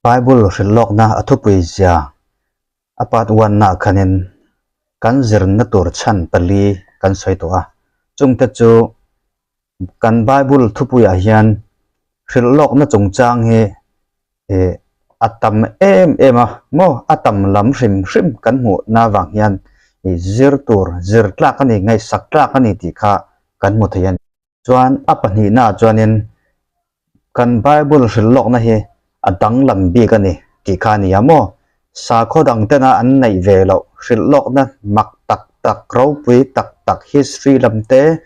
Bible hrilh lawkna a thupui zia a part one naah khanin kan zirna tur chhan pali kan sawi tawh a, chungte chu kan Bible thupuiah hian hrilh lawkna chungchang hi ih a tam em em a maw a tam lam hrim hrim kan hmuhna avang hian ih zir tur zir tlak a ni ngaihsak tlak a ni tih kha kan hmu thei a ni. Chuan a pahnihnaah chuanin kan Bible hrilh lawkna hi a danglam bik a ni tih kha a ni a maw? Sakhaw dang tena an neih ve loh hrilh lawkna mak tak tak, ropui tak tak, history lam te,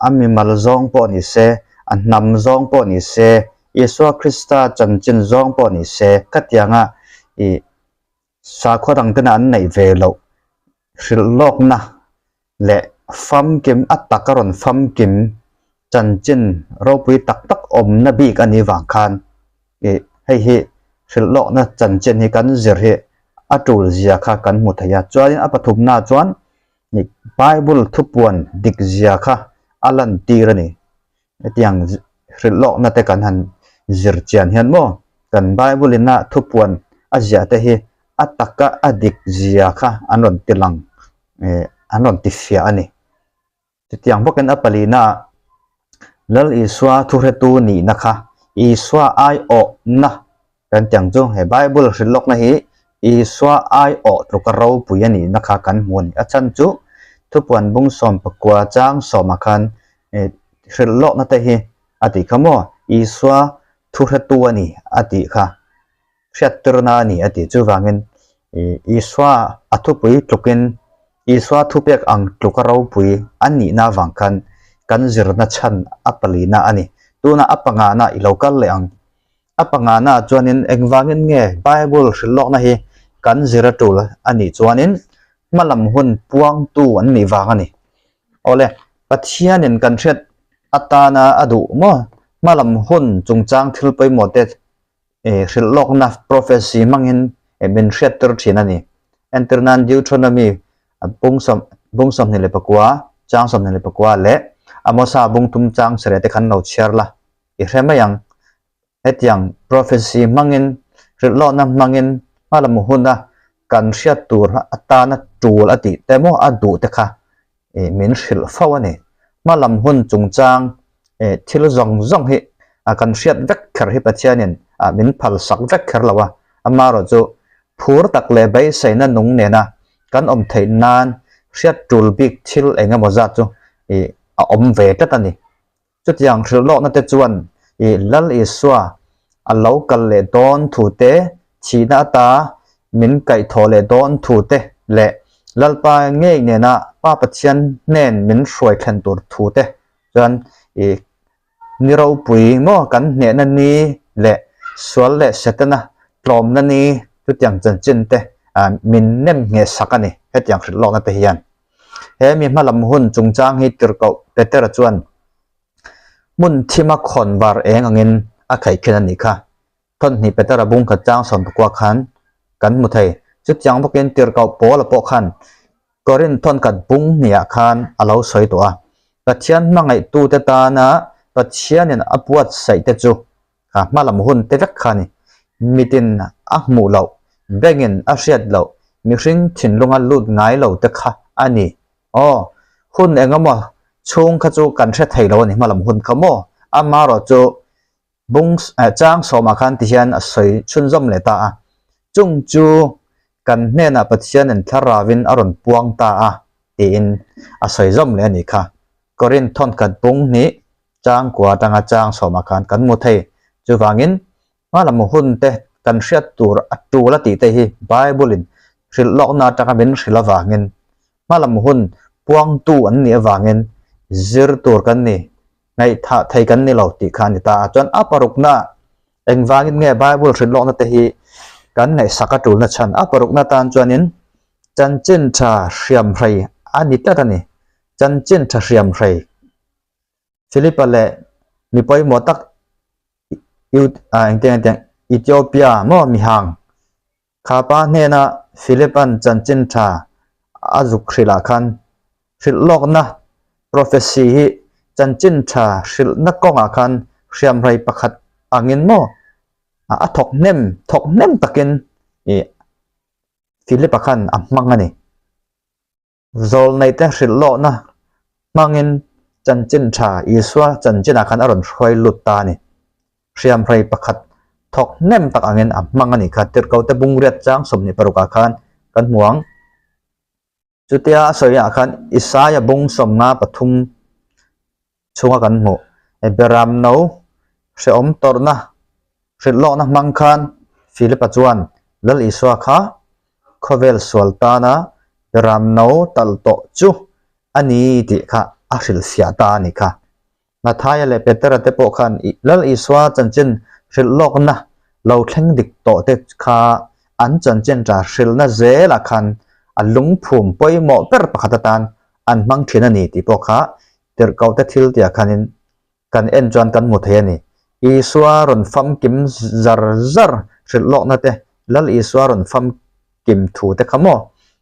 a mimal zawng pawh ni se, a hnam zawng pawh ni se, Isua Krista chanchin zawng pawh ni se, khatianga ih sakhaw dang tena an neih ve loh hrilh lawkna leh famkim a tak a rawn famkim chanchin ropui tak tak awmna bik a nih vang khan ih hei hi hrilh lawkna chanchin hi kan zir hi a tul zia kha kan hmu thei a. Chuanin a pathumnaah chuan ih Bible thupuan dik zia kha a lantir a ni. Hetiang hrilh lawkna te kan han zir chian hian maw kan Bible ina thupuan a ziah te hi a taka a dik zia kha an rawn ti lang eh an rawn ti fiah a ni. Chutiang bawkin a palina ah Lal Isua thuhretu nihna kha Isua aiawhna kan ti ang chu he Bible hrilh lawkna hi Isua aiawh tluka ropui a nihna kha kan hmu a ni. A chhan chu thupuan bung 19 chang sawmah khan eh hrilh lawkna te hi a tih kha maw Isua thuhretu a ni a tih kha hriattirna a ni a tih chuvangin ih Isua a thupui tlukin Isua thupek ang tluka ropui a nihna avang khan kan zirna chhan a palina a ni. Tunah a pangana i lo kal leh ang. A pangana chuanin engvangin nge Bible hrilh lawkna hi kan zir a tul a nih chuanin hmalam hun puangtu an nih vang a ni. Awle, Pathianin kan hriat atana a duh maw? Hmalam hun chungchang thil pawimawh te hrilh lawkna prophecy hmangin min hriat tir thin a ni. Entir nan Deuteronomy bung 29 chang 24 leh Amosa bung thum chang sarih te khan lo chhiar la i hre mai ang. Hetiang prophecy hmangin hrilh lawkna hmangin hmalam huna kan hriat tur atana tul a tih te maw a duh te kha min hrilh fo a ni. Hmalam hun chungchang thil zawng zawng hi kan hriat vek kher hi Pathianin min phal sak vek kher lo a, amaherawhchu phur tak leh beiseina nung nena kan awm theih nan hriat tul bik thil eng emaw zat chu a awm ve tlat a ni. Chutiang hrilh lawkna te chuan i Lal Isua a lo kal leh dawn thu te, thihna ata min kaihthawh leh dawn thu te leh Lalpa ngei nena Pa Pathian hnen min hruai thlen tur thu te chuan i ni ropui maw kan hnehna ni leh sual leh Setana tlawmna ni chutiang chanchin te min nem ngheh sak a ni hetiang hrilh lawkna te hian. He mi hmalam hun chungchang hi tirhkoh Petera chuan hmun thima khawn var eng angin a khaihkhin a nih kha. Thawnhnih Petera bung khat chang 19 khan kan hmu thei. Chutiang bawkin tirhkoh Paula pawh khan Korinth thawnkhat bung hniah khan a lo sawi tawh a. Pathian hmangaihtute tana Pathianin a buatsaih te chu kha hmalam hun te vek kha a ni. Mitin a hmuh loh, bengin a hriat loh, mihring thinlunga lut ngai lo te kha a ni. Aw, hun engemaw chhung kha chu kan hre thei lo a ni hmalam hun kha maw? Amaherawh chu bung chang sawmah khan ti hian a sawi chhunzawm leh ta a. Chung chu kan hnenah Pathianin thlarauin a rawn puang ta a tiin a sawi zawm leh a nih kha. Korinth thawnkhat bung hnih chang kua atanga chang sawmah khan kan hmu thei. Chuvangin, hmalam hun te kan hriat tur a tul a tih te hi Bible-in hrilh lawkna atanga min hrilh avangin, hmalam hun puangtu an nih avangin zir tur kan ni, ngaihthah thei kan ni lo tih kha a ni ta a. Chuan a parukna engvangin nge Bible hrilh lawkna te hi kan ngaihsak a tulna chhan? A parukna tan chuanin chanchin tha hriamhrei a ni tlat a ni. Chanchin tha hriamhrei. Philipa leh mi pawimawh tak Ethiopia maw mihang kha pa hnena Philipa'n chanchin tha a zuk hrilh ah khan hrilh lawkna prophecy hi chanchin tha hrilhna kawngah khan hriamhrei pakhat angin maw. A thawk hnem, thawk hnem takin ih Philip-a khan a hmang a ni. Zawlneite hrilh lawhna hmangin chanchin tha Isua chanchinah khan a rawn hruai lut ta a ni. Hriamhrei pakhat thawk hnem tak angin a hmang a nih kha Tirhkote bungriat chang 26 ah khan kan hmu ang. Chutia a sawi ah khan Isaia bung 53 chhunga kan hmuh Beram no hrehawm tawrhna hrilh lawkna hmang khan Philipa chuan Lal Isua kha khawvel sual tana Beram no talh tawh chu a ni tih kha a hrilhfiah ta a nih kha. Mathaia leh Petera te pawh khan Lal Isua chanchin hrilh lawkna lo thleng dik tawh te kha an chanchin tha hrilhna zelah khan a lungphum pawimawh ber pakhat atan an hmang thin a ni tih pawh kha tirhkoh te thil tihah khanin kan en chuan kan hmu thei a ni. Isua rawn famkim zar zar hrilh lawkna te, Lal Isua rawn famkim thu te kha maw?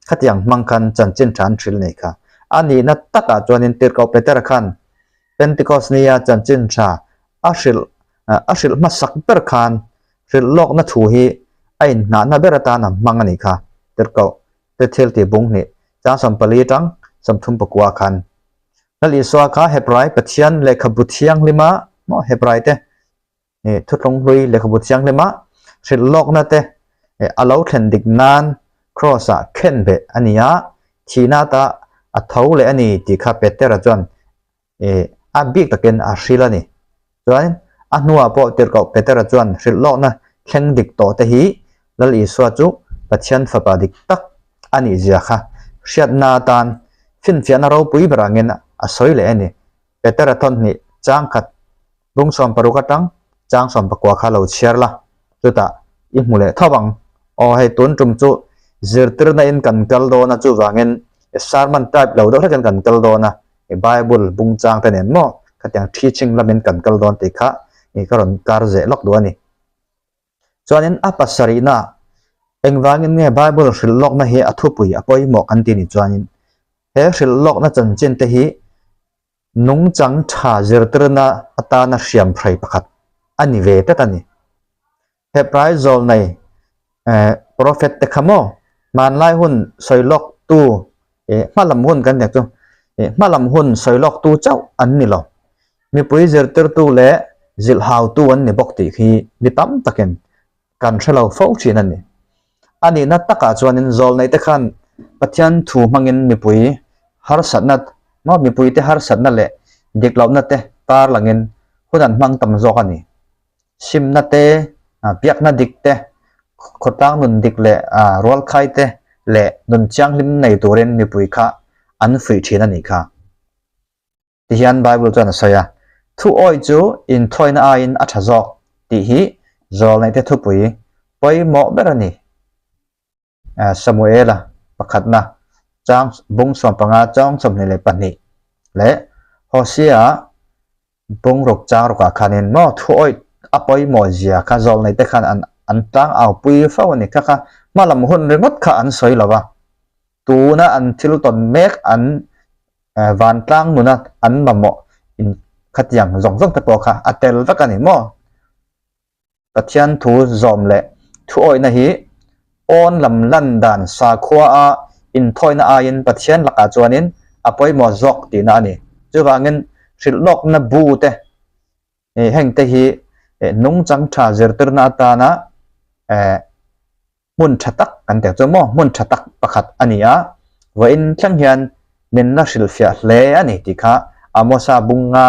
Khatiang hmang khan chanchin tha an hrilh nei kha. A nihna takah chuanin tirhkoh Petera khan Pentecost nia chanchin tha a hrilh a hrilh hmasak ber khan hrilh lawkna thu hi a inhnahna ber atan a hmang a nih kha. Tirhkoh te thil tih bung hnih chang 40 atang 39 khan Lal Isua kha Hebrai Pathian lehkhabu thianghlima maw Hebrai te thutlung hlui lehkhabu thianghlima hrilh lawkna te a lo thlen dik nan Kraws ah khen beh a ni a, thihna ata a tho leh a ni tih kha Petera chuan a bik takin a hrilh a ni. Chuan a hnuah pawh Tirhkoh Petera chuan hrilh lawkna thleng dik tawh te hi Lal Isua chu Pathian Fapa dik tak a nih zia kha hriatna atan finfiahna ropui ber angin a sawi leh a ni. Petera thawn hnih chang khat bung 60 atang chang 19 kha lo chhiar la, chutah i hmu leh tho ang. Aw hei tun tum chu zirtirna in kan kal dawn a chuvangin sermon type lo deuh hlekin kan kal dawn a. I Bible bung chang te nen maw khatiang teaching lamin kan kal dawn tih kha i ka rawn kar zeh lawk duh a ni. Chuanin a pasarihna engvangin nge Bible hrilh lawkna hi a thupui a pawimawh kan tih ni chuanin he hrilh lawkna chanchin te hi nungchang tha zirtirna atana hriamhrei pakhat a ni ve tlat a ni. Hebrai zawlnei prophet te kha maw hmanlai hun sawi lawk tu hma lam hun kan nek chu hma lam hun sawi lawk tu chauh an ni lo mipui zirtirtu leh zilh hau tu an ni bawk tih khi mi tam takin kan hre lo fo thin a ni a nihna takah chuanin zawlnei te khan Pathian thu hmangin mipui harsatna maw mipui te harsatna leh dik lohna te tarlangin hun an hmang tam zawk a ni. Simna te, biakna dik te, khawtlang nun dik leh rualkhai te leh nun thianghlim nei turin mipui kha an fuih thin a nih kha. Tihian Bible chuan a sawi a, Thu awi chu inthawina aiin a tha zawk tih hi zawlneihte thupui pawimawh ber a ni. Samuela pakhatna chang bung 15 chawng 22 leh Hosea bung ruk chang rukah khanin maw thu awih a pawimawh zia kha zawlnei te khan an an tlang au pui fo a ni kha kha hmalam hun ringawt kha an sawi lo va tuna an thil tawn mek an vantlang nuna an mamawh in khatiang zawng zawng te pawh kha a tel vek a ni maw. Pathian thu zawm leh thuawihna hi awn lam lan dan sakhua a inthawihna aiin Pathian lakah chuanin a pawimawh zawk tihna a ni. Chuvangin hrilhlawkna bu te hengte hi nungchang tha zirtirna atana hmun tha tak kan tih chu maw hmun tha tak pakhat a ni a, vawiin thleng hian min la hrilhfiah hle a ni tih kha Amosa bunga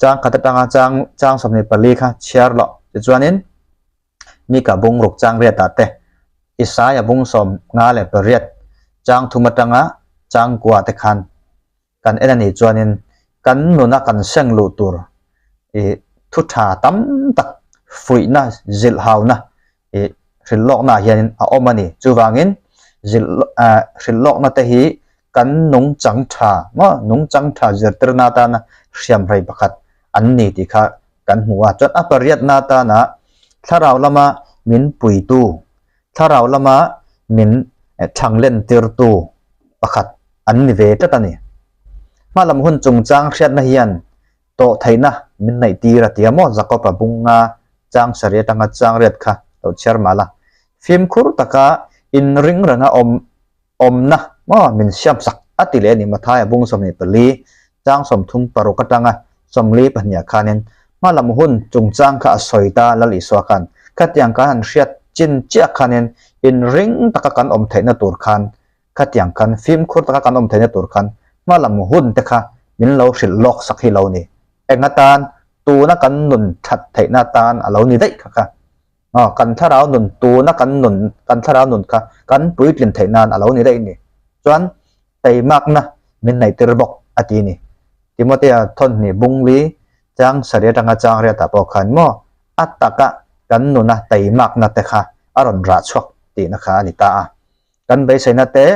chang khat atanga chang chang 24 kha chhiar loh tichuanin Mika bung ruk chang riatah te Isaia bung 58 chang thum atanga chang kua te khan kan en a nih chuanin kan nuna kan seng luh tur ih thu tha tam tak fuihna zilh hauna ih hrilh lawkna ah hianin a awm a ni. Chuvangin zilh ah hrilh lawkna te hi kan nungchang tha maw nungchang tha zirtirna atana hriamhrei pakhat an ni tih kha kan hmu a. Chuan a pariatna atana thlarau lama min puitu thlarau lama min thanglen tirtu pakhat an ni ve tlat a ni. Hmalam hun chungchang hriatna hian tawh theihna min neih tir a ti a maw? Jakob-a bunga Chang sarih atanga chang riat kha lo chhiar mah la. Fimkhur taka inring renga awm awmna maw min siamsak a ti leh a ni. Mathaia bung 24 chang 36 atanga 42 ah khanin hmalam hun chungchang kha a sawi ta Lal Isua khan. Khatiang kan han hriat chin chiah khanin inring taka kan awm theihna tur khan khatiang khan fimkhur taka kan awm theihna tur khan hmalam hun te kha min lo hrilh lawk sak hi lo ni. Eng atan tuna kan nun that theihna atan a lo ni daih kha kha. Aw, kan thlarau nun tuna kan nun, kan thlarau nun kha kan puitlin theih nan a lo ni daih ni. Chuan teimakna min neihtir bawk a ti ni. Timothea thawnhnih bungli chang sarih atanga chang riatah pawh khan maw a taka kan nuna teimakna te kha a rawn rah chhuak tihna kha a ni ta a. Kan beiseina te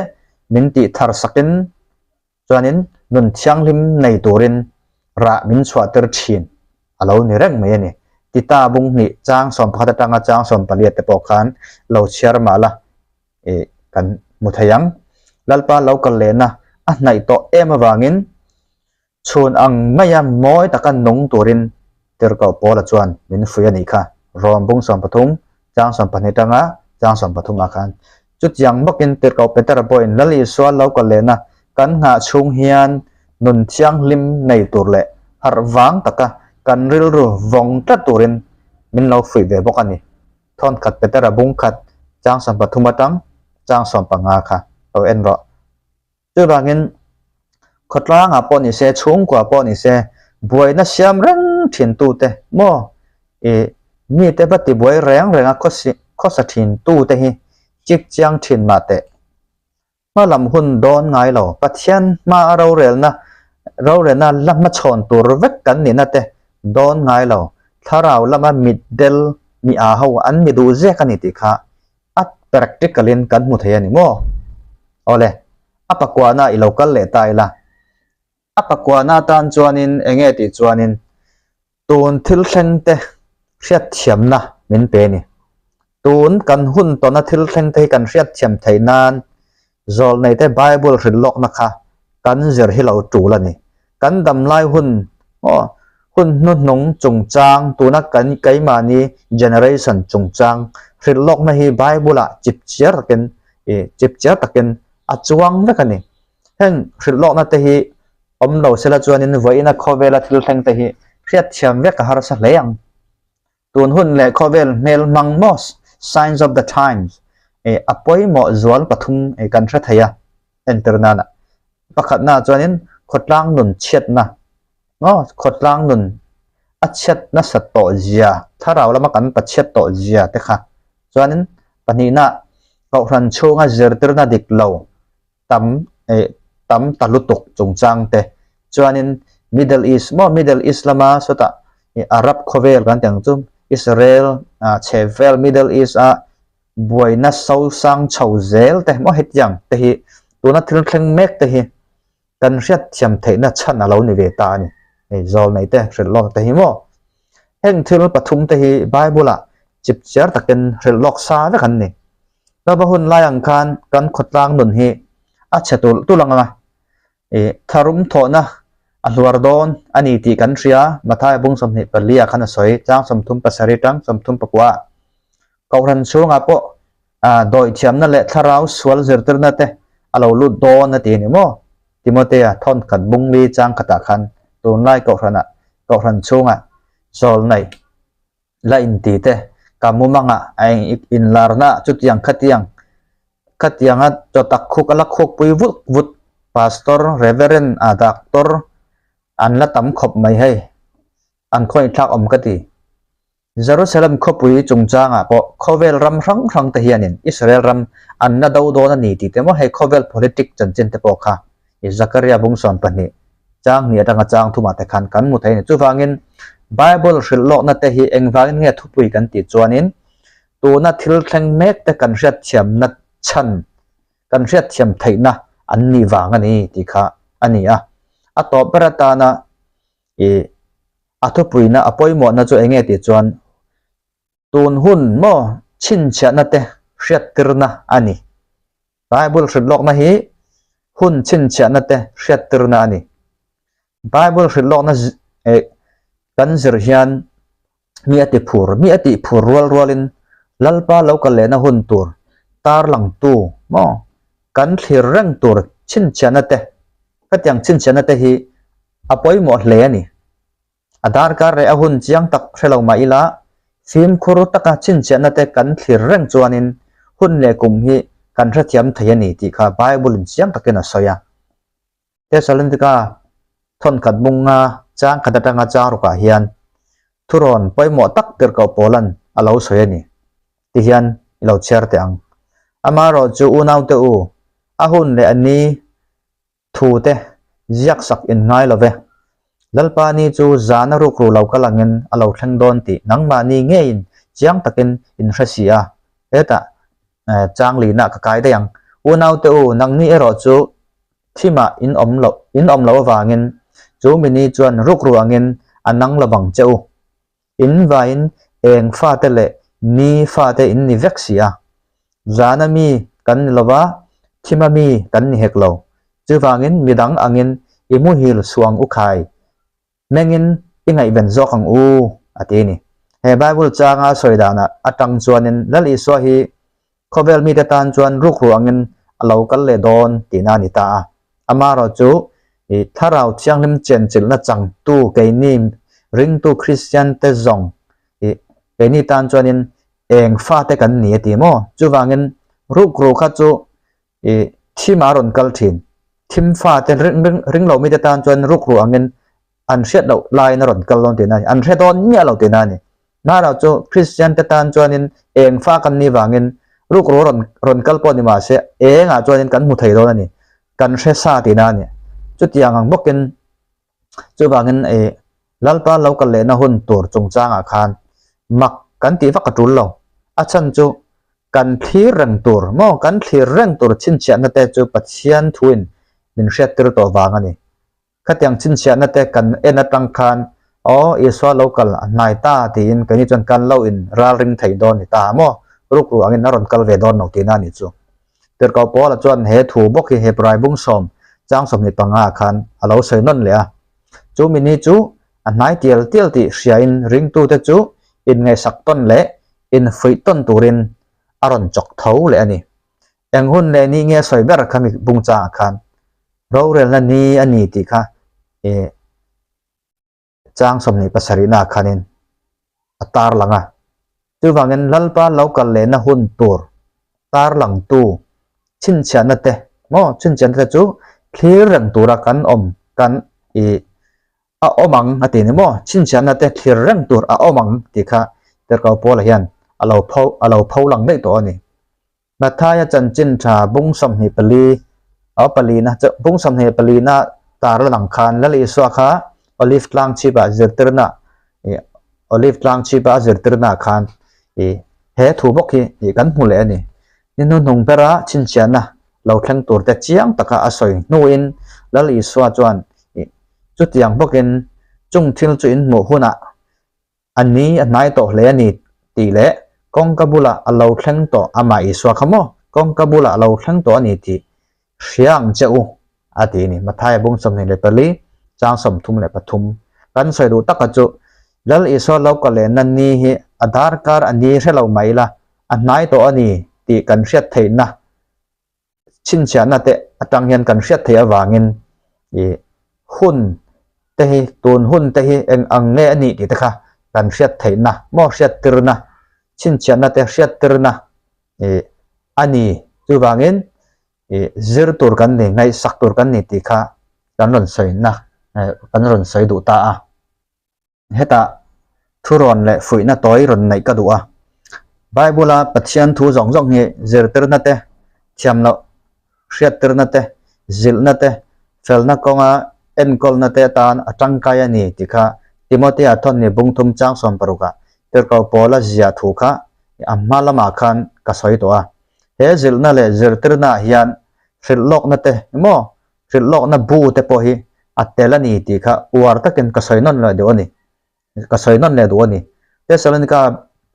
min tih thar sakin Chuanin nun thianghlim nei turin rah min chhuahtir thin a lo ni reng mai a ni. Tita bung hnih chang 11 atanga chang 14 te pawh khan lo chhiar mah la ih kan hmu thei ang. Lalpa lo kal lehna a hnaih tawh em avangin chhun ang maia mawi taka nung turin Tirhkoh Paula chuan min fuih a nih kha. Rom bung 13 chang 12 atanga chang 13 ah khan Chutiang bawkin Tirhkoh Petera pawhin Lal Isua lo kal lehna kan nghah chhung hian nun thianghlim nei tur leh harh vang taka kan rilru vawng tlat turin min lo fuih ve bawk a ni. Thawnkhat Petera bung khat chang 13 atang chang 15 kha lo en rawh. Chuvangin khawtlangah pawh ni se, chhungkua pawh ni se, buaina siam reng thintute maw ih mite va tibuai reng renga khawsa thintute hi chik chiang thin mah teh. Hmalam hun dawn ngai lo, Pathian hmaa rorelna rorelna la hmachhawn tur vek kan nihna te dawn ngai lo, thlarau lama mitdel mi aa ho an ni duh zek a ni tih kha A practical in kan hmu thei a ni maw? Awle, a pakuahna i lo kal leh ta ila. A pakuahna atan chuanin eng nge tih chuanin tun thil thleng te hriatthiamna min pe a ni. Tun kan hun tawna thil thleng te hi kan hriatthiam theih nan Zawlnei te Bible hrilh lawkna kha kan zir hi lo tul a ni. Kan damlai hun aw hun hnuhnung chungchang tuna kan keimahni generation chungchang hrilh lawkna hi Bible ah chipchiar takin ih chipchiar takin a chuang vek a ni. Heng hrilh lawkna te hi awm lo sela chuanin vawiina khawvela thil thleng te hi hriatthiam vek a harsa hle ang. Tun hun leh khawvel hmel hmang maw Signs of the Times eh a pawimawh zual pathum eh kan hre thei a entir nana. Pakhatna chuanin khawtlang nun chhiatna maw khawtlang nun a chhiat nasat tawh zia thlarau lama kan pachhiat tawh zia te kha chuanin pahnihna kohhran chhunga zirtirna dik lo tam eh tam ta lutuk chungchang te chuanin Middle East maw Middle East lama sawtah ih Arab khawvel kan tih ang chu Israel ah chhehvel Middle East a buaina sosang chho zel te maw hetiang te hi tuna thil thleng mek te hi kan hriatthiam theihna chhan a lo ni ve ta a ni hei zawl nei te hrilh lawk te hi maw heng thil pathum te hi Bible ah chipchiar takin hrilh lawk sa vek an ni. Lova hun lai ang khan kan khawtlang nun hi a chhe tulh tulh ang a, ih tharum thawhna a hluar dawn a ni tih kan hria, Mathaia bung 24 ah khan a sawi, chang 37 tang 34. Kohhran chhungah pawh ah dawithiamna leh thlarau sual zirtirna te a lo lut dawn a ti a ni maw? Timothea thawnkhat bung li chang khatah khan tunlai kohhranah kohhran chhungah zawl nei La inti te, ka mumangah a eng inlarna chutiang khatiang khatianga chawtak khuk a la khukpui vut vut Pastor, Reverend a Doctor an la tam khawp mai hei, an khawngaihthlak awm ka ti. Jerusalem khawpui chungchangah pawh khawvel ram hrang hrang te hianin Israel ram an la do dawn a ni tih te maw hei khawvel politic chanchin te pawh kha I Zakaria bung 12 chang hnih atanga chang thumah te khan kan hmu thei a ni. Chuvangin Bible hrilh lawkna te hi engvangin nge thupui kan tih chuanin tuna thil thleng mek te kan hriatthiamna chhan, kan hriatthiam theihna an nih vang a ni tih kha a ni a. A tawp ber atana i a thupuina a pawimawhna chu enge tih chuan Tun hun maw chhinchhiahna te hriattirna a ni. Bible hrilhlawkna hi hun chhinchhiahna te hriattirna a ni. Bible hrilhlawkna kan zir hian Mi a ti phur, mi a tih phur rual rualin Lalpa lo kal lehna hun tur tarlangtu maw kan thlir reng tur chhinchhiahna te, hetiang chhinchhiahna te hi a pawimawh hle a ni. A darkar leh a hun chiang tak hre lo mah ila, fimkhur taka chhinchhiahna te kan thlir reng chuanin hun leh kum hi kan hrethiam thei a ni tih kha Bible-in chiang takin a sawi a. Thessalonika thawnkhat bunga chang khat atanga chang rukah hian thurawn pawimawh tak tirhkoh Paula'n a lo sawi a ni ti hian i lo chhiar teh ang. Amaherawh chu unaute u, a hun leh a ni thu te ziaksak in ngai lo ve. Lalpa ni chu zana rukru lo kal angin a lo thleng dawn tih nangmahni ngeiin chiang takin in hre si a. Hetah chang lina ka kai daih ang. Unaute u, nangni erawh chu Thimah in awm loh in awm loh avangin chu mini chuan rukru angin a nang lo vang che u. In vaiin eng fate leh ni fate in ni vek si a. Zana mi kan ni lova, thima mi kan ni hek lo. Chuvangin midang angin i muhil suang u khai. Mengin i ngaihven zawk ang u, a ti a ni. He Bible changa sawi danah atang chuanin Lal Isua hi khawvel mite tan chuan rukru angin a lo kal leh dawn tihna a ni ta a. Amaherawh chu i Thlarau Thianghlim chenchilhna changtu keini ringtu Kristiante zawng i keini tan chuanin eng fate kan ni a ti maw? Chuvangin rukru kha chu I thim a rawn kal thin. Thim fate ring lo mite tan chuan rukru angin an hriat loh laiin a rawn kal dawn tihna a ni. An hre dawn miah lo tihna a ni. Hmarau chu Kristian te tan chuanin eng fa kan nih vangin rukru rawn rawn kal pawh ni mah se engah chuanin kan hmu thei dawn a ni. Kan hre sa tihna a ni. Chutiang ang bawkin Chuvangin i Lalpa lo kal lehna hun tur chungchangah khan mak kan tih vak a tul lo. A chhan chu kan thlir reng tur maw, kan thlir reng tur chhinchhiahna te chu Pathian thuin min hriattir tawh vang a ni. Khatiang chhinchhiahna te kan en atang khan aw Isua lo kal a hnai ta tiin keini chuan kan lo in ralring thei dawn ni ta maw, rukru angin a rawn kal ve dawn lo tihna a nih chu. Tirhkoh Paula chuan he thu bawk hi Hebrai bung sawm chang 25 ah khan a lo sawi nawn leh a. Chu mi ni chu a hnai tial tial tih hriain ringtute chu inngaihsak tawn leh infuih tawn turin a rawn chawk tho leh a ni. Eng hun leh ni nge sawi ber kha mi bung changah khan rorelna ni a ni tih kha ih Chang 27 nah khanin a tarlang a. Chuvangin Lalpa lo kal lehna hun tur tarlangtu chhinchhiahna te maw chhinchhiahna te chu thlir reng tura kan awm kan i a awm ang a ti ni maw chhinchhiahna te thlir reng tur a awm ang tih kha Tirhkoh Paula hian a lo pho a lo pho lang daih tawh a ni. Mathaia chanchin tha bung 24 aw palina bung 24na tar la lang khan Lal Isua kha Olive tlang chhipah zirtirna ih Olive tlang chhipa a zirtirna khan ih he thu bawk hi ih kan hmu leh a ni. Ni hnuhnung bera chhinchhiahna lo thleng tur te chiang taka a sawi hnuin Lal Isua chuan ih chutiang bawkin chung thil chu in hmuh hunah A ni a hnai tawh hle a ni tih leh kawngka bulah a lo thleng tawh amah Isua kha maw kawngka bulah a lo thleng tawh a ni tih hria ang che u a ti a ni. Mathaia bung 24 chang 33 kan sawi duh taka chu Lal Isua lo ka lehna ni hi a darkar a ni hre lo mai ila a hnai tawh a ni tih kan hriat theihna chhinchhiahna te atang hian kan hriat theih avangin ih hun te hi tun hun te hi eng ang nge a nih tih te kha kan hriat theihna maw hriat tirna chhinchhiahna te hriat tirna ih a ni chuvangin ih zir tur kan ni ngaihsak tur kan ni tih kha kan rawn sawina kan rawn sawi duh ta a. Hetah thurawn leh fuihna tawi rawn neih ka duh a. Bible-a Pathian thu zawng zawng hi zirtirna te, thiam loh hriattirna te, zilhna te, felna kawnga enkawlna te atan a tangkai a ni tih kha Timothea thawnni bungthum chang 60 ah Tirhkoh Paula ziah thu kha a hma lamah khan ka sawi tawh a. He zilhna leh zirtirnaah hian hrilh lawkna te emaw Hrilh lawkna bu te pawh hi a tel a ni tih kha uar takin ka sawi nawn leh duh a ni. Ka sawi nawn leh duh a ni. Thessalonika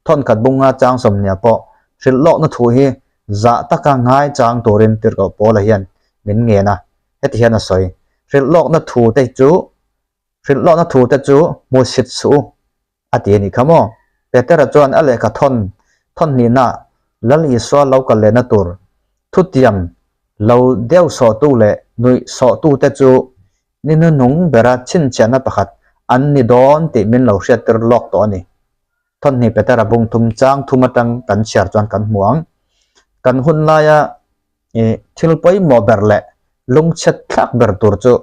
thawnkhat bunga chang sawmnia pawh hrilh lawkna thu hi zah taka ngai chang turin Tirhkoh Paula hian min ngen a, heti hian a sawi, Hrilh lawkna thu te chu hrilh lawkna thu te chu hmusit suh u a ti a nih kha maw? Petera chuan a lehkha thawn thawn hnihna Lal Isua lo kal lehna tur thutiam lo deuh sawhtu leh nuih sawhtute chu ni hnuhnung bera chhinchhiahna pakhat an ni dawn tih min lo hriattir lawk tawh a ni. Thawnhnih Petera bung thum chang thum atang kan chhiar chuan kan hmu ang. Kan hun laia ih thil pawimawh ber leh lungchhiat thlak ber tur chu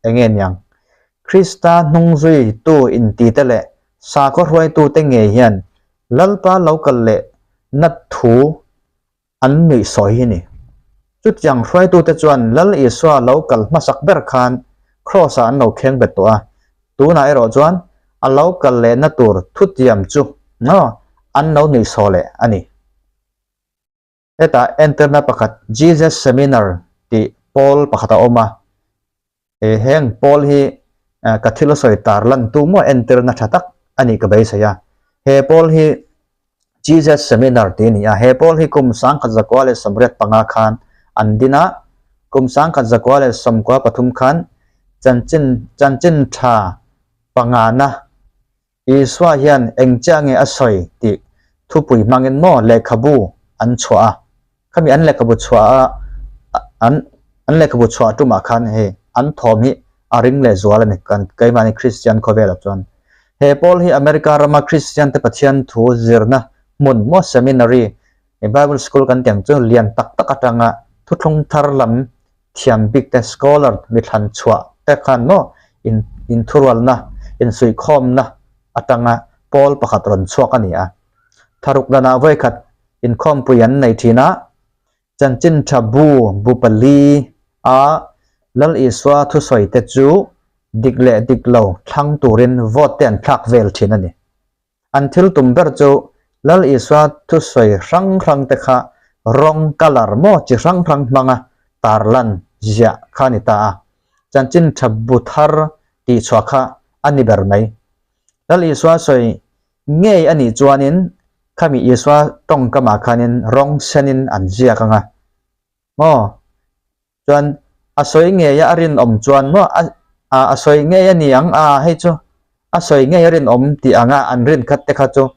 eng nge niang? Krista hnungzuitu intite leh sakhaw hruaitute ngei hian Lalpa lo kal leh nat thu an nuih sawi hi ni. Chutiang hruaitute chuan Lal Isua lo kal hmasak ber khan Kraws-ah an lo kheng bet tawh a, tunah erawh chuan a lo kal lehna tur thutiam chu an lo nuih saw leh a ni. Hetah entirna pakhat Jesus Seminar tih pawl pakhat a awm a, heng pawl hi ka thil sawi tar lan tu maw entirna tha tak a nih ka beisei a. He pawl hi Jesus Seminar tih a ni a, he pawl hi kum 1985 khan an din a, kum 1993 khan chanchin chanchin tha pangana Isua hian eng chiah nge a sawi tih thupui hmangin maw lehkhabu an chhuah a, khami an lehkhabu chhuah a an an lehkhabu chhuah tumah khan hei an thawm hi a ring leh zual a ni kan keimahni Kristian khawvelah chuan. He pawl hi America rama Kristian te Pathian thu zirna hmun maw seminary Bible school kan tih ang chu lian tak tak atanga thuthlung thar lam thiam bik te scholar mi thlan chhuah te khan maw in inthurualna insuihkhawmna atanga pawl pakhat rawn chhuak a ni a. Tharuk danah vawikhat inkhawmpui an nei thin a, chanchin tha bu bu pali a Lal Isua thusawi te chu dik leh dik lo thlang turin vote te an thlak vel thin a ni. An thil tum ber chu Lal Isua thusawi hrang hrang te kha rawng, colour, maw chi hrang hrang hmanga tarlan ziah kha a ni ta a. Chanchin tha bu thar tih chhuah kha a ni ber mai. Lal Isua sawi ngei a nih chuanin khami Isua tawngkamah khanin rawng senin an ziak ang a. Maw? Chuan a sawi ngei a a rinawm chuan maw a a sawi ngei a ni ang a hei chu a sawi ngei a rinawm tih anga an rin khat te kha chu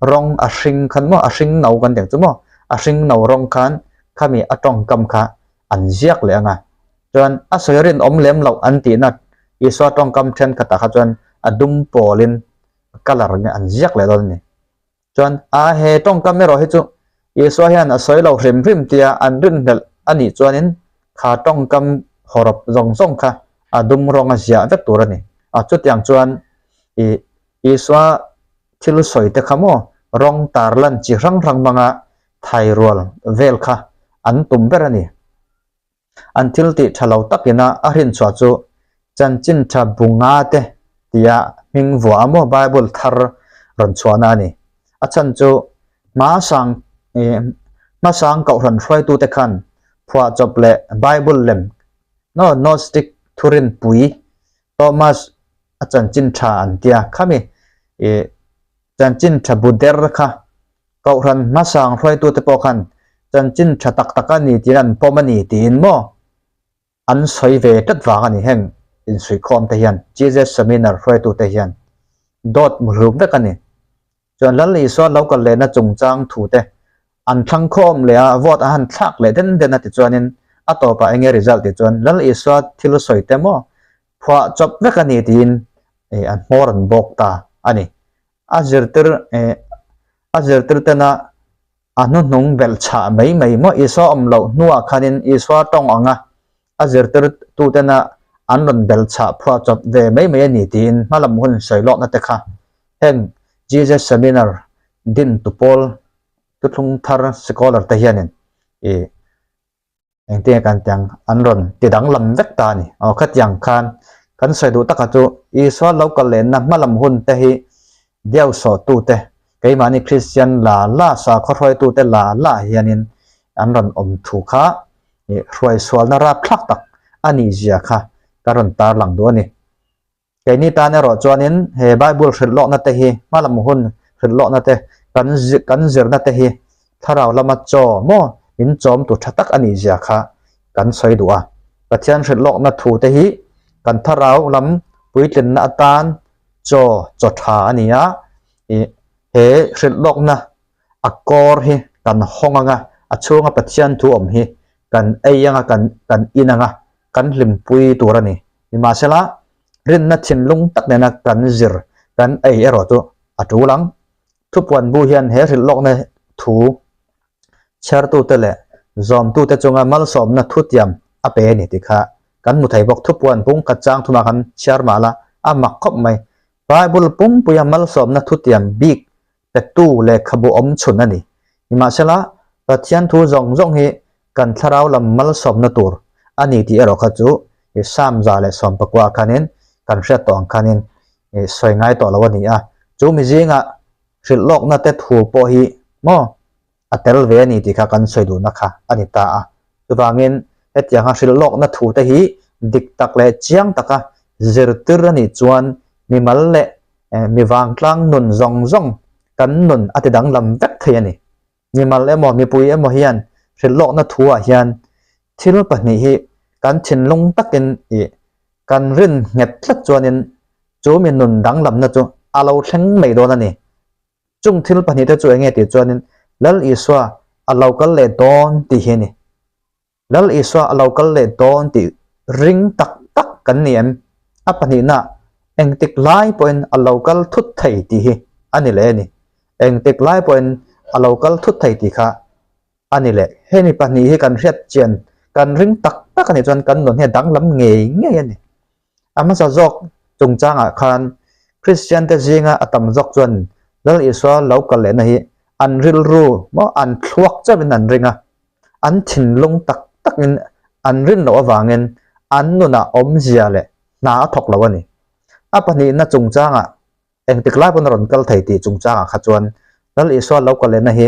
rawng a hring khan maw a hring no kan tih ang chu maw a hring no rawng khan khami a tawngkam kha an ziak leh ang a chuan a sawi rinawm lem loh an tihna Isua tawngkam thenkhatah kha chuan a dum pawlin colour nge an ziak leh dawn a ni. Chuan, a he tawngkam erawh hi chu Isua hian a sawi lo hrim hrim tia an rinhlelh a nih chuanin kha tawngkam hawrawp zawng zawng kha a dum rawng a ziah vek tur a ni. A chutiang chuan i Isua thil sawi te kha maw rawng tarlan chi hrang hrang hmanga thai rual vel kha an tum ber a ni. An thil tih tha lo takina a hrinchhuah chu chanchin tha bu nga te tia hming vuah a maw Bible thar rawn chhuahna a ni. A chhan chu hmasang hmasang kohhran hruaitute khan phuahchawp leh Bible lem no Gnostic thurin pui Thomas a chanchin tha an tia khami chanchin tha bu der kha Kohhran hmasang hruaitute pawh khan chanchin tha tak tak a ni tiin an pawm a ni tiin maw an sawi ve tlat vang a ni heng insuihkhawm te hian Jesus Seminar hruaitute hian dawt muhlum vek a ni. Chuan Lal Isua lo kal lehna chungchang thu te an thlang khawm leh a vote a han thlak leh den den a ti chuanin a tawpah enge result tih chuan Lal Isua thil sawi te maw phuah chawp vek a ni tiin an hmawr an bawk ta a ni. A zirtir eh a zirtir tena a hnuhnung belh chhah mai mai maw Isua awm loh hnuah khanin Isua tawng anga a zirtir tu tena an rawn belh chhah phuah chawp ve mai mai a ni tiin hmalam hun sawi lawkna te kha heng Jesus Seminar din tu pawl thuthlung thar scholar te hianin ih Engtin nge kan tiang an rawn ti danglam vek ta a ni. Aw khatiang khan kan sawi duh taka chu Isua lo kal lehna hmalam hun te hi diau sawhtu te, keimahni Kristian la la sakhaw hruaitu te la la hianin an rawn awm thu kha hruai sualna rapthlak tak a nih zia kha ka rawn tarlang duh a ni. Keini tan erawh chuanin he Bible hrilh lawkna te hi hmalam hun hrilh lawkna te kan kan zirna te hi thlarau lama chaw maw min chawm tu tha tak a nih zia kha kan sawi duh a. Pathian hrilh lawkna thu te hi kan thlarau lam puitlinna atan chaw chaw tha a ni a. Ih. He hrilh lawkna a kawr hi kan hawng anga a chhunga Pathian thu awm hi kan ei anga kan kan in anga kan hlimpui tur a ni. Nimahsela, rinna thinlung tak nena kan zir kan ei erawh chu a tul ang. Thupuan bu hian he hrilh lawkna thu chhiartute leh zawmtute chunga malsawmna thutiam a pe a ni tih kha kan hmu thei bawk. Thupuan pungkhat chang thumah khan chhiar mah la a mak khawp mai. Bible pumpuia malsawmna thutiam bik petu lehkhabu awm chhun a ni. Nimahsela, Pathian thu zawng zawng hi kan thlarau lam malsawmna tur a ni tih erawh kha chu Psalm 119 khanin kan hriat tawh ang khanin sawi ngai tawh lo a ni a. Chu mi zingah hrilh lawkna te thu pawh hi maw a tel ve a ni tih kha kan sawi duhna kha a ni ta a. Chuvangin hetianga hrilh lawkna thu te hi dik tak leh chiang taka zirtir a nih chuan mimal leh mi vangtlang nun zawng zawng kan nun a ti danglam vek thei a ni. Mimal emaw mipui emaw hian hrilh lawkna thu-ah hian thil pahnih hi kan thinlung takin ih kan rin nghet tlat chuanin chu mi nun danglamna chu a lo thleng mai dawn a ni. Chung thil pahnihte chu enge tih chuanin Lal Isua a lo kal leh dawn tih hi a ni. Lal Isua a lo kal leh dawn tih ring tak tak kan ni em? A pahnihna, engtik lai pawhin a lo kal thut thei tih hi a ni leh a ni. Engtik lai pawhin a lo kal thut thei tih kha a ni leh. Hemi pahnih hi kan hriat chian, kan ring tak tak a nih chuan kan nun hi a danglam ngei ngei a ni. A hmasa zawk chungchangah khan Kristiante zinga a tam zawk chuan Lal Isua lo kal lehna hi an rilru maw an thluak chauhin an ring a, an thinlung tak takin an rin loh avangin an nunah awmzia leh hna a thawk lo a ni. A pahnihna chungchangah engtik lai pawn a rawn kal thei tih chungchangah kha chuan Lal Isua lo kal lehna hi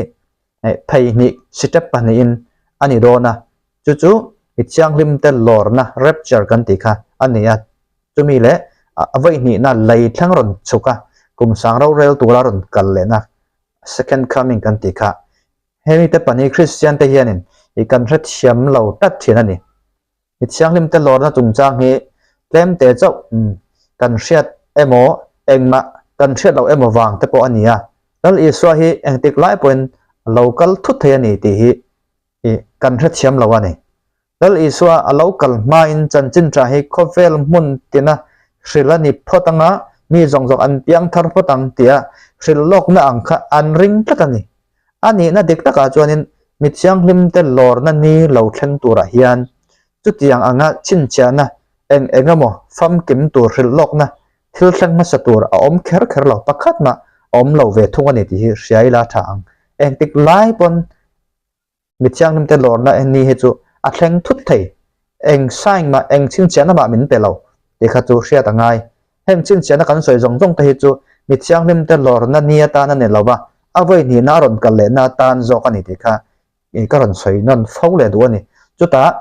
pheihnih step pahnihin a ni dawn a, chu chu mi thianghlim te lawrna rapture kan tih kha a ni a, chumi leh a vawihnihna lei thleng rawn chhuk a, kum sang rorel tura rawn kal lehna second coming kan tih kha hemi te pahnih Kristian te hianin ih kan hrethiam lo tlat thin a ni. Mi thianghlim te lawrna chungchang hi tlem te chauh kan hriat emaw engmah kan hriat loh emaw vang te pawh a ni a. Lal Isua hi engtik lai pawhin a lo kal thut thei a ni tih hi kan hrethiam lo a ni. Lal Isua a lo kal hmain chanchin tha hi khawvel hmun tina hril a ni phawt anga mi zawng zawng an piang thar phawt ang tia hril lawkna ang kha an ring tlat a ni. A nihna dik takah chuanin mi thianghlimte lawrna ni lo thleng turah hian chutiang anga chhinchhiahna eng eng emaw famkim tur hrilh lawkna thil thleng hmasa tur a awm kher kher lo pakhat mah a awm lo ve thung a ni tih hi hria ila tha ang. Engtik lai pawn Mi thianghlimte lawrna ni hi chu a thleng thut thei. Eng sign mah, eng chhinchhiahna mah min pe lo tih kha chu hriat a ngai. Heng chhinchhiahna kan sawi zawng zawng te hi chu mi thianghlimte lawrna ni atan a ni lo va, a vawi hnihna a rawn kal lehna atan zawk a ni tih kha ka rawn sawi nawn fo leh duh a ni. Chutah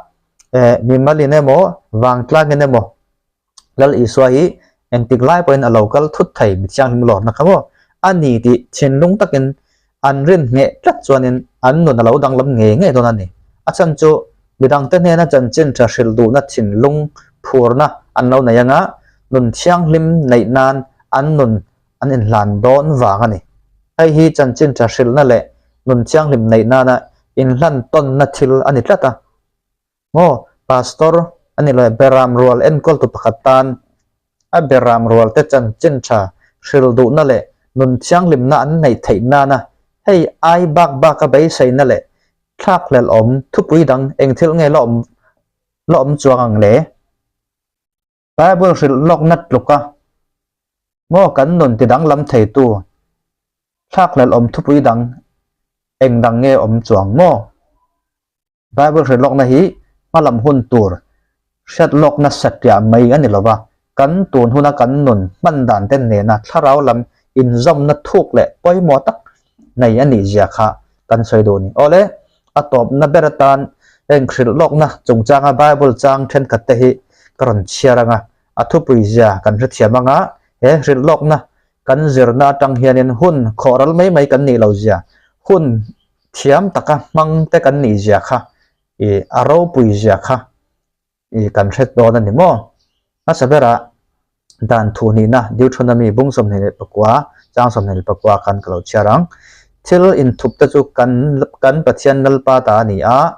mimalin emaw, vangtlangin emaw Lal Isua hi engtik lai pawhin a lo kal thut thei mi thianghlim lawrna kha maw a ni tih thinlung takin an rin ngheh tlat chuanin an nun a lo danglam ngei ngei dawn a ni. A chhan chu midangte hnena chanchin tha hrilh duhna thinlung phurna an lo nei anga nun thianghlim neih nan an nun an inhlan dawn vang a ni. Hei hi chanchin tha hrilhna leh nun thianghlim neih nana inhlan tawnna thil a ni tlat a. Maw Pastor a ni lo e, Beram rual enkawltu pakhat tan a Beram rual te chanchin tha hril duhna leh nun thianghlimna an neih theih nana hei ai bak baka beiseina leh thlakhlelh awm thupui dang eng thil nge la awm la awm chuang ang le? Bible hrilh lawkna tluka maw kan nun ti danglam theitu thlakhlelh awm thupui dang eng dang nge awm chuang maw? Bible hrilh lawkna hi hmalam hun tur hriat lawkna satliah mai a ni lo va, kan tun huna kan nun hman dan te nena thlarau lam inzawmna thuk leh pawimawh tak nei a nih zia kha kan sawi duh a ni. Awle, a tawpna ber atan heng hrilh lawkna chungchanga Bible chang thenkhat te hi ka rawn chhiar ang a, a thupui zia kan hrethiam ang a, he hrilh lawkna kan zirna atang hianin hun khawhral mai mai kan nih lo zia, hun thiam taka hmang te kan nih zia kha ih a ropui zia kha ih kan hre dawn a ni maw? Hmasa berah dan thu hnihna Deuteronomy bung 24. Chang 24 khan ka lo chhiar ang. Thil inthup te chu kan kan Pathian Lalpa ta a ni a,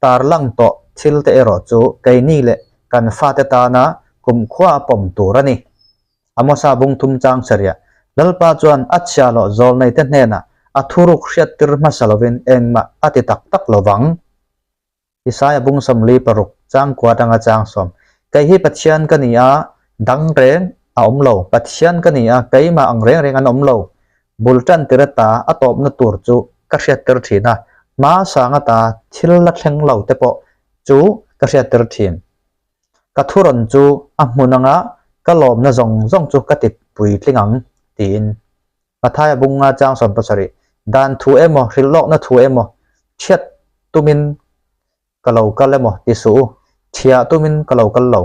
tarlang tawh thil te erawh chu keini leh kan fate tana kumkhua a pawm tur a ni. Amosa bung thum chang chheriah Lalpa chuan a chhia lawh zawlnei te hnenah a thuruk hriattir hmasa lovin engmah a ti tak tak lovang. Isaia bung 46 chang kua atanga chang 10. Kei hi Pathian ka ni a, dang reng a awm lo. Pathian ka ni a, keimah ang reng reng an awm lo. Bul tan tir ata a tawpna tur chu ka hriattir thin a, hma sang ata thil la thleng lo te pawh chu ka hriattir thin. Ka thurawn chu a hmun anga ka lawmna zawng zawng chu ka ti puitling ang, tiin. Mathaia bunga chang 17, Dan thu emaw, hrilhlawkna thu emaw, thiat tumin ka lo kal emaw ti suh u, thiah tumin ka lo kal lo,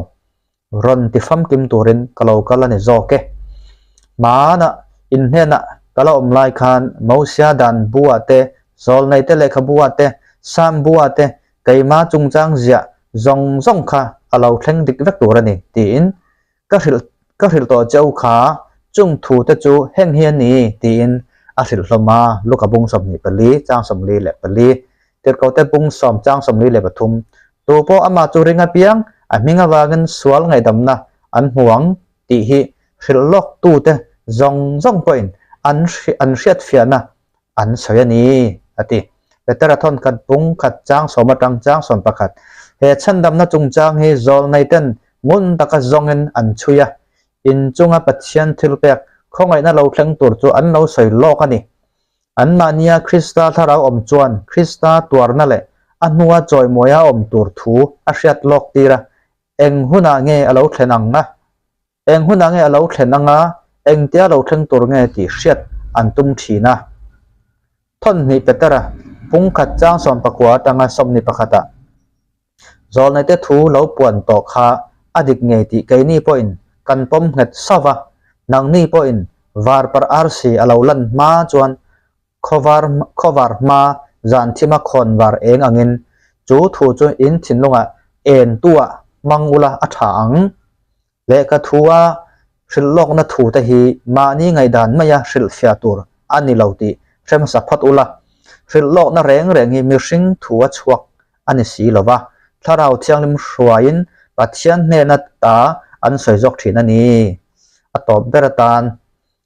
rawn ti famkim turin ka lo kal a ni zawk e. Hmanah in hnenah ka la awm lai khan Mosia dan buah te, Zawlneite lehkhabuah te, Sam buah te keima chungchang ziah zawng zawng kha a lo thleng dik vek tur a ni, tiin Ka hrilh ka hrilh tawh che u kha, chung thu te chu heng hi a ni, tiin a hrilh hlawm a, Luka bung 24, chang 44, Tirhkohte bung 10, chang 43, Tu pawh amah chu ring apiang, a hming avangin sual ngaihdamna an hmu ang tih hi hrilh lawk tute zawng zawng pawhin an an hriatfiahna an sawi a ni, a ti. Petera thawn khat bung khat chang 10 atang chang 11. He chhandamna chungchang hi zawlneiten ngun taka zawngin an chhui a, inchunga Pathian thilpek khawngaihna lo thleng tur chu an lo sawi lawk a ni. Anmahnia Krista thlarau awm chuan Krista tuarna leh a hnua chawimawia awm tur thu a hriat lawk tir a, eng hunah nge a lo thlen ang a? Eng hunah nge a lo thlen anga engtia lo thleng tur nge tih hriat an tum thin a. Thawnhnih Petera pungkhat chang 19 atanga 21 ah Zawlneite thu lo puan tawh kha a dik ngei tih keini pawhin kan pawm nghet sauh va, nangni pawhin varparh arsi a lo lan hma chuan khawvar khawvar hma zan thima khawnvar eng angin chu thu chu in thinlungah en tuah hmang ula a tha ang. Lehkha thua hrilhlawkna thute hi mahni ngaihdan maia hrilhfiah tur a ni lo tih hre hmasa phawt ula. Hrilhlawkna reng reng hi mihring thua chhuak a ni si lo va, Thlarau Thianghlim hruaiin Pathian hnena ta an sawi zawk thin a ni. A tawp ber atan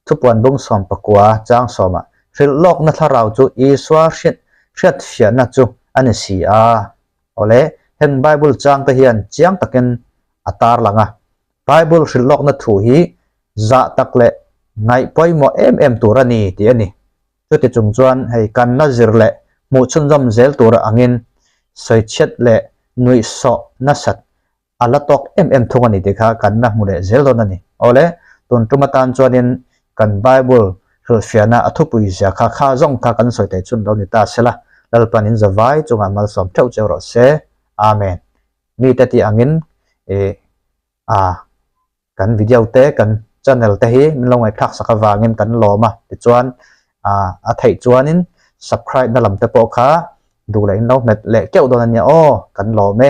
Thupuan bung 19 chang 10 ah hrilhlawkna thlarau chu Isua hriatfiahna chu a ni si a. Awle, heng Bible chang te hian chiang takin a tarlang a. Bible hrilhlawkna thu hi zah tak leh ngaih pawimawh em em tur a ni tih a ni. Chuti chung chuan hei kan la zir leh hmuh chhunzawm zel tur angin sawichhiat leh nuihsawh nasat a la tawk em em thung a ni tih kha kan la hmu leh zel dawn a ni. Awle, tun tum atan chuanin kan Bible hrilhfiahna a thupui zia kha kha zawng kha kan sawi theih chhun lo ni ta se la, Lalpan in zavai chungah malsawm theuh cheu rawh se. Amen. Mite tih angin ih a kan video te kan channel te hi min lo ngaihthlak sak avangin kan lawm a tichuan a a theih chuanin subscribe na lam te pawh kha duh leh in lo hmet leh keuh dawn a nia aw kan lawm e.